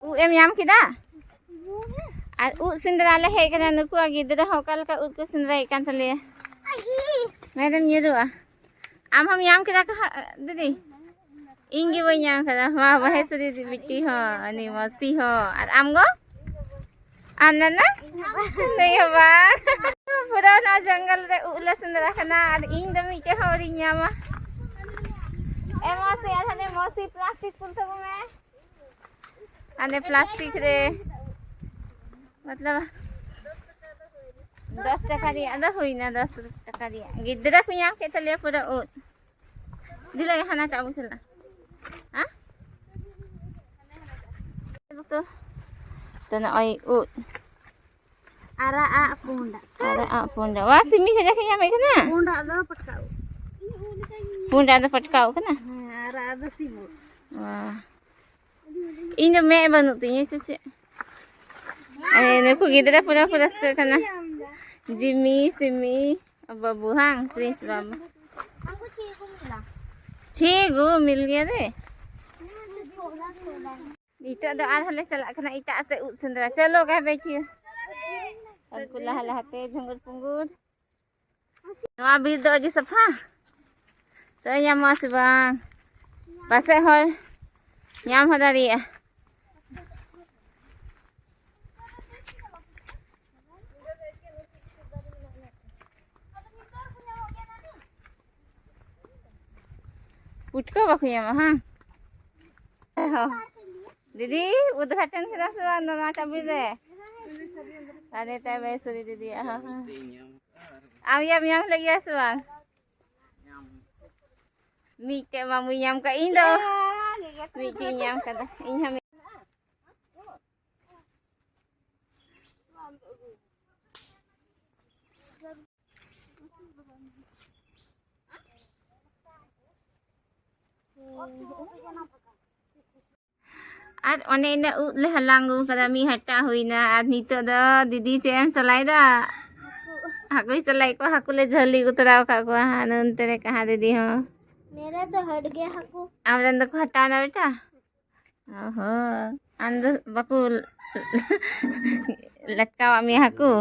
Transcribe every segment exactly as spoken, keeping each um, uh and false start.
ᱩᱫ ᱮᱢ ᱧᱟᱢ ᱠᱮᱫᱟ? ᱟᱨ ᱩᱫ ᱥᱮᱸᱫᱽᱨᱟ ᱞᱮ ᱦᱮᱡ ᱠᱟᱱᱟ᱾ ᱱᱩᱠᱩᱣᱟᱜ ᱜᱤᱫᱽᱨᱟᱹ ᱦᱚᱸ ᱚᱠᱟ ᱞᱮᱠᱟ ᱩᱫ ᱠᱚ ᱥᱮᱸᱫᱽᱨᱟᱭᱮᱫ ᱠᱟᱱ ᱛᱟᱞᱮᱭᱟ᱾ ᱢᱮᱫᱮᱢ ᱧᱩᱨᱩᱜᱼᱟ᱾ ᱟᱢ ᱦᱚᱸᱢ ᱧᱟᱢ ᱠᱮᱫᱟ ᱠᱟᱦᱟ, ᱫᱤᱫᱤ? ᱤᱧ ᱜᱮ ᱵᱟᱹᱧ ᱧᱟᱢ ᱠᱟᱫᱟ᱾ ᱢᱟ, ᱢᱚᱦᱮᱥᱣᱨᱤ ᱵᱤᱴᱤ ᱦᱚᱸ, ᱩᱱᱤ ᱢᱟᱹᱥᱤ ᱦᱚᱸ, ᱟᱨ ᱟᱢ ᱜᱚ? ᱟᱨ ᱱᱟᱱᱟ? ᱱᱩᱭ ᱦᱚᱸ ᱵᱟᱝ᱾ ᱯᱩᱨᱟᱹ ᱱᱚᱣᱟ ᱡᱚᱝᱜᱚᱞ ᱨᱮ ᱩᱵ ᱞᱮ ᱥᱮᱸᱫᱽᱨᱟ ᱠᱟᱱᱟ ᱟᱨ ᱤᱧ ᱫᱚ ᱢᱤᱫᱴᱮᱡ ᱦᱚᱸ ᱟᱹᱣᱨᱤᱧ ᱧᱟᱢᱟ᱾ ᱮ ᱢᱟᱹᱥᱤ, ᱟᱨ ᱦᱟᱱᱮ ᱢᱟᱹᱥᱤ ᱯᱞᱟᱥᱴᱤᱠ ᱠᱩᱞ ᱛᱟᱵᱚ ᱢᱮ᱾ ᱦᱟᱱᱮ ᱯᱞᱟᱥᱴᱤᱠ ᱨᱮ, ᱢᱚᱛᱞᱚᱵ, ᱫᱚᱥ ᱴᱟᱠᱟ ᱨᱮᱭᱟᱜ ᱫᱚ ᱦᱩᱭᱱᱟ, ᱫᱚᱥ ᱴᱟᱠᱟ ᱨᱮᱭᱟᱜ᱾ ᱜᱤᱫᱽᱨᱟᱹ ᱠᱚ ᱧᱟᱢ ᱠᱮᱫ ᱛᱟᱞᱮᱭᱟ ᱯᱩᱨᱟᱹ ᱩᱫ᱾ ᱫᱤᱞᱟᱹᱭ ᱦᱟᱱᱟᱴᱟᱜ ᱵᱚ ᱪᱟᱞᱟᱜᱼᱟ᱾ ᱦᱮᱸ? ᱛᱚ, ᱛᱚ ᱱᱚᱜᱼᱚᱭ ᱩᱫ᱾ ᱟᱨᱟᱜ ᱟᱜ ᱯᱩᱸᱰᱟᱜ᱾ ᱟᱨᱟᱜ ᱟᱜ ᱯᱩᱸᱰᱟᱜ᱾ ᱣᱟ, ᱥᱤᱢᱤ ᱠᱟᱡᱟᱠ ᱤᱧ ᱧᱟᱢᱮᱫ ᱠᱟᱱᱟ᱾ ᱯᱩᱸᱰᱟᱜ ᱫᱚ ᱯᱟᱴᱠᱟ ᱩᱫ᱾ ᱯᱩᱸᱰᱟᱜ ᱫᱚ ᱯᱟᱴᱠᱟ ᱩᱫ ᱠᱟᱱᱟ? ᱦᱮᱸ, ᱟᱨᱟᱜ ᱫᱚ ᱥᱤᱢ ᱩᱫ᱾ ᱣᱟ᱾ ᱤᱧ ᱫᱚ ᱢᱮᱫ ᱵᱟᱹᱱᱩᱜ ᱛᱤᱧᱟᱹ ᱥᱮ ᱪᱮᱫ? ᱮ, ᱱᱩᱠᱩ ᱜᱤᱫᱽᱨᱟᱹ ᱯᱩᱨᱟᱹ ᱠᱚ ᱨᱟᱹᱥᱠᱟᱹᱜ ᱠᱟᱱᱟ᱾ ᱡᱤᱢᱤ, ᱥᱤᱢᱤ, ᱵᱟᱹᱵᱩ, ᱦᱟᱝ? ᱯᱨᱤᱱᱥ ᱵᱟᱹᱵᱩ᱾ हमको छह को मिला। छह को मिल गया रे। थोड़ा, थोड़ा। ᱱᱤᱛᱚᱜ ᱫᱚ ᱟᱨᱦᱚᱸ ᱞᱮ ᱪᱟᱞᱟᱜ ᱠᱟᱱᱟ ᱮᱴᱟᱜ ᱥᱮᱫ ᱩᱫ ᱥᱮᱸᱫᱽᱨᱟ᱾ ᱪᱚᱞᱚ ᱜᱟ ᱵᱮᱴᱤ᱾ ᱩᱱᱠᱩ ᱞᱟᱦᱟ ᱞᱟᱦᱟᱛᱮ ᱡᱷᱟᱹᱝᱜᱩᱨ ᱯᱩᱝᱜᱩᱨ᱾ ᱱᱚᱣᱟ ᱵᱤᱨ ᱫᱚ ᱟᱹᱰᱤ ᱥᱟᱯᱷᱟ᱾ ᱛᱚ ᱧᱟᱢᱚᱜᱼᱟ ᱥᱮ ᱵᱟᱝ? ᱯᱟᱥᱮᱡ ᱦᱚᱲ ᱧᱟᱢ ᱦᱚᱸ ᱫᱟᱲᱮᱭᱟᱜᱼᱟ᱾ ᱯᱩᱴᱠᱟᱹ ᱵᱟᱠᱚ ᱧᱟᱢᱚᱜᱼᱟ, ᱦᱟᱝ? ᱦᱚᱸ᱾ ᱫᱤᱫᱤ, ᱩᱫᱜᱷᱟᱴᱚᱱ ᱠᱮᱫᱟ ᱥᱮ ᱵᱟᱝ ᱱᱚᱣᱟ ᱪᱟᱵᱤ ᱨᱮ? ᱟᱨᱮ ᱛᱟᱭ ᱵᱮᱥ ᱫᱤᱫᱤ, ᱦᱚᱸ, ᱦᱚᱸ᱾ ᱟᱢ ᱭᱟᱢ ᱧᱟᱢ ᱞᱮᱫ ᱜᱮᱭᱟ ᱥᱮ ᱵᱟᱝ? ᱢᱤᱫᱴᱮᱡ ᱢᱟ ᱵᱟᱹᱧ ᱧᱟᱢ ᱠᱟᱜ, ᱤᱧ ᱫᱚ ᱢᱤᱫᱴᱮᱡ ᱤᱧ ᱧᱟᱢ ᱠᱟᱫᱟ, ᱤᱧ ᱦᱚᱸ ᱢᱤᱫ-, ᱟᱨ ᱚᱱᱮ ᱤᱱᱟᱹ ᱩᱫ ᱞᱮ ᱦᱟᱞᱟᱝ ᱟᱹᱜᱩ ᱠᱟᱫᱟ, ᱢᱤᱫ ᱦᱟᱴᱟᱜ ᱦᱩᱭᱱᱟ᱾ ᱟᱨ ᱱᱤᱛᱚᱜ ᱫᱚ ᱫᱤᱫᱤ ᱪᱮᱫ ᱮᱢ ᱥᱟᱞᱟᱭᱫᱟ? ᱦᱟᱹᱠᱩᱭ ᱥᱟᱞᱟᱭᱮᱫ ᱠᱚᱣᱟ, ᱦᱟᱹᱠᱩ ᱞᱮ ᱡᱷᱟᱹᱞᱤ ᱟᱹᱜᱩ ᱛᱚᱨᱟ ᱟᱠᱟᱫ ᱠᱚᱣᱟ᱾ ᱦᱟᱸᱜ ᱱᱚᱱᱛᱮ ᱨᱮ ᱠᱟᱦᱟᱸ ᱫᱤᱫᱤ ᱦᱚᱸ᱾ मेरा तो हट गया हाकू। ᱟᱢ ᱨᱮᱱ ᱫᱚᱠᱚ ᱦᱟᱴᱟᱣ ᱮᱱᱟ ᱵᱮᱴᱟ? ᱚ ᱦᱚᱸ᱾ ᱟᱢ ᱫᱚ ᱵᱟᱠᱚ ᱞᱟᱴᱠᱟᱣᱟᱜ ᱢᱮᱭᱟ ᱦᱟᱹᱠᱩ?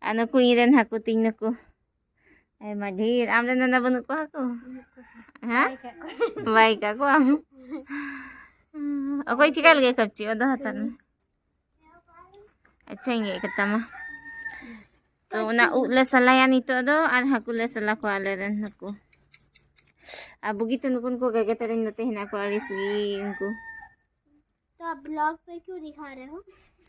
ᱟᱨ ᱱᱩᱠᱩ ᱤᱧ ᱨᱮᱱ ᱦᱟᱹᱠᱩ ᱛᱤᱧ ᱱᱩᱠᱩ᱾ ᱟᱭᱢᱟ ᱰᱷᱮᱨ᱾ ᱟᱢ ᱨᱮᱱ ᱫᱚ ᱵᱟᱹᱱᱩᱜ ᱠᱚᱣᱟ ᱦᱟᱹᱠᱩ? ᱦᱮᱸ? ᱵᱟᱭ ᱠᱟᱜ ᱠᱚᱣᱟ᱾ ᱚᱠᱚᱭ ᱪᱤᱠᱟ ᱞᱟᱹᱜᱤᱫ ᱠᱟᱹᱯᱪᱤ? ᱚᱫᱚ ᱦᱟᱛᱟᱣ ᱢᱮ᱾ ᱟᱪᱪᱷᱟᱧ ᱜᱮᱫ ᱠᱟᱛᱟᱢᱟ᱾ ᱛᱚ ᱚᱱᱟ ᱩᱫ ᱞᱮ ᱥᱟᱞᱟᱭᱟ ᱱᱤᱛᱚᱜ ᱫᱚ, ᱟᱨ ᱦᱟᱹᱠᱩ ᱞᱮ ᱥᱟᱞᱟ ᱠᱚᱣᱟ ᱟᱞᱮ ᱨᱮᱱ ᱦᱟᱹᱠᱩ᱾ ᱟᱨ ᱵᱩᱜᱤᱛᱮ ᱱᱩᱠᱩᱱ ᱠᱚ ᱜᱮᱜᱮ ᱛᱮᱨᱮᱧ ᱱᱚᱛᱮ ᱦᱮᱱᱟᱜ ᱠᱚᱣᱟ ᱟᱹᱲᱤᱥ ᱜᱮ ᱩᱱᱠᱩ᱾ तो आप ब्लॉग पे क्यों दिखा रहे हो?